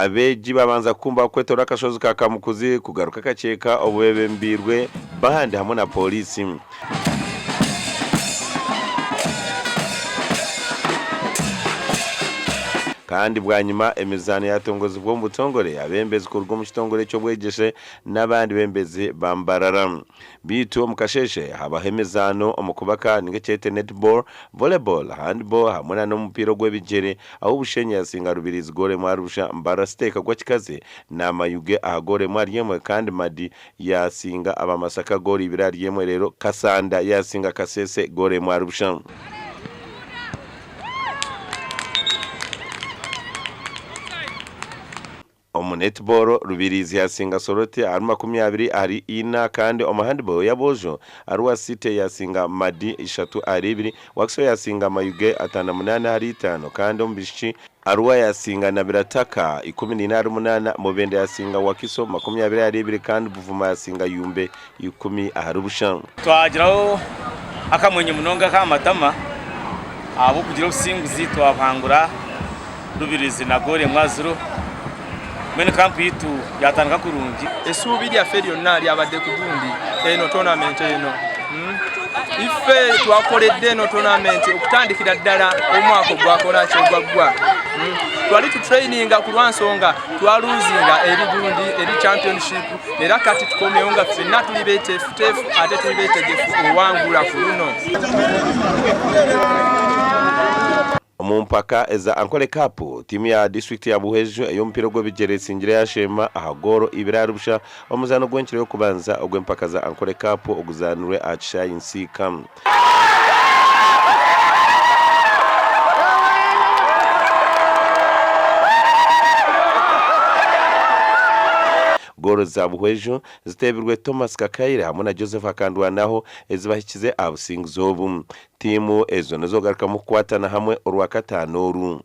Abeegi babanza kukumba kwetoorora akashozi ka Kamukuzi kugaruka akakyeka obu beebembeirwe bandi hamwe na pooriisi. Kandi bwanyima emizaano yatongozibwa omu butongore abeebembezi kuruga omu kitongore ky'obwegyese n'abandi beebembezi ba Mbarara. Beitu omu kasheeshe habaho emizaano omu kubaka ninga ekyete netball, volleyball, handball hamwe na n'omupiira ogw'ebigyere ahu Bushenyi yasinga Rubirizi goolo emwe ahari busha, Mbarara City ekagwa Kikazi na Mayuge aha goolo emwe ahari emwe kandi Madi yasinga aba Masaka goolo ibiri ahari emwe reero Kasanda yasinga Kasese goolo emwe ahari busha. Omu netball, Rubirizi yasinga Soroti ahari 20 ahari ina kandi omu handball y'aboojo, Arua City yasinga Madi ishatu ahari ibiri, Wakiso yasinga Mayuge 58 ahari itaano kandi omu baishiki, Arua yasinga Nabirataka 14 ahari munaana, Mubende yasinga Wakiso 20 ahari ibiri kandi Buvuma yasinga Yumbe ikumi ahari busha. Twagiraho akamwenyo munonga ak'aha matama ahabw'okugira obusinguzi twahangura Rubirizi na goolo emwe aha ziro. Mbwenu kampu yaitu yatandika kurungi. Esuubi lyaffe lyonna lyabadde ku gundi eno tournament eno. Ife twakoledde eno tournament okutandikira ddala omwaka ogwakola ki ogwaggwa. Twali tutraininga ku lwa nsonga twaluzinga eri gundi eri championship era kati tukomyewo nga ffenna tuli beteefuteefu ate tuli beetegefu owangula ku luno. Omu mpaka eza Ankole Cup, tiimu ya disiturikiti ya Buhweju ey'omupiira ogw'ebigyere etsingire yasheema aha goolo ibiri ahari busha omuzaano gw'enkiro y'okubanza ogw'empaka za Ankole Cup oguzaanirwe aha kishaayi Nsiika. Goolo za Buhweju ziteebirwe Thomas Kakaire hamwe na Joseph Akandwanaho ezibahikize aha businguzi obu. Tiimu ezo nizogarukamu kukwatana hamwe Orwakataano oru.